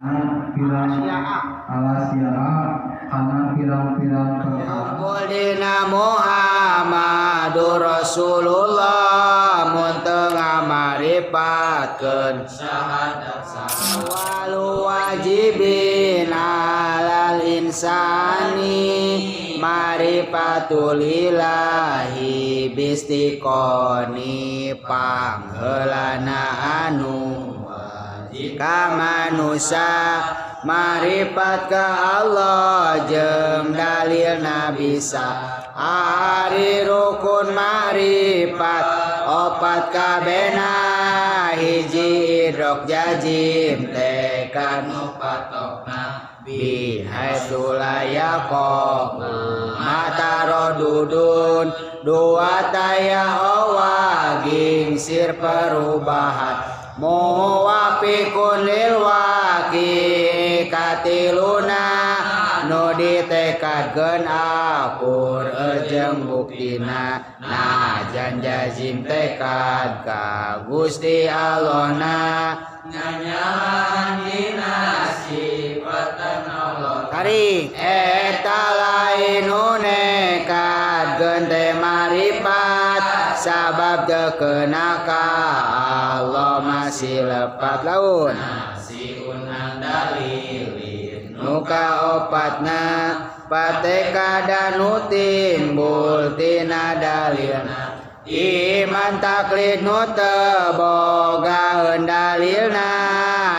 Pirang alasyaa kana pirang-pirang perkara. Kumpul dina Muhammadur Rasulullah mun teu ngamaripatkeun syahadat salah. Walu wajibin alal insani marifatul ilahi bistiqoni, pangheulana anu wajib ka manusia marifat ka Allah jeung dalilna bisa. Ari rukun marifat opat kabehna, hiji idrok jazim tekad nu patokna bihaitsu la yaqa'u matarodudun, dua taya owa gingsir perubahan muwafiqun lil waqi, katiluna nu ditekadkeun akur jeung buktina, najan jazim tekad ka Gusti Allahna. Nganyalahan dina sifatan Allah. Tarik, eta lain nu nekadkeun teh marifat, sabab teu kena ka Allah masih lepat laun. Si unang dalilin. Nu kaopatna patekada nu timbul tina dalilna, iman taklid nu teu bogaeun dalilna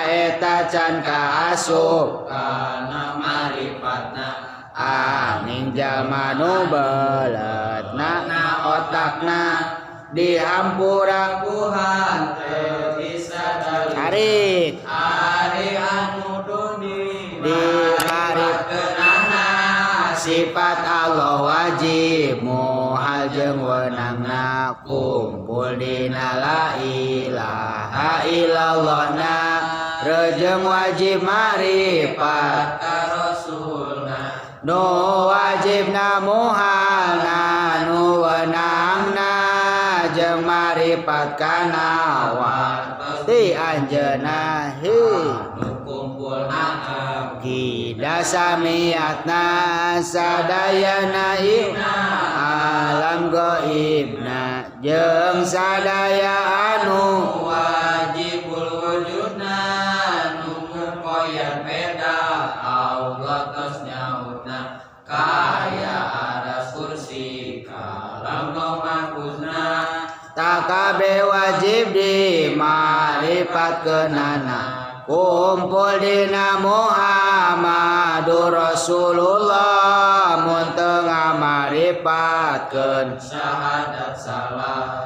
eta can kaasup kana marifatna. Aning jalma nu beuleutna otakna dihampura ku hanteu bisa dalil. Tarik. Ari anu duni di marifatkeunana sifat Allah wajib muhal jeung wenangna, kumpul dina la ilaha illallah na rejeng wajib marifat ka rasulna. Nu wajibna muhalna nu wenangna jeung marifat kana ti anjeunna hi nu kumpul am Kida samiatna sadayana alam gaibna jeung sadaya anu wajibul wujudna nu mukoyan beda. Allah tos nyautna kaya aras, kursi, kalam, lauh mahfuzna. Takabe wajib di marifatkeunana, kumpul dina Muhammadur Rasulullah mun teu ngamarifatkeun syahadat salah.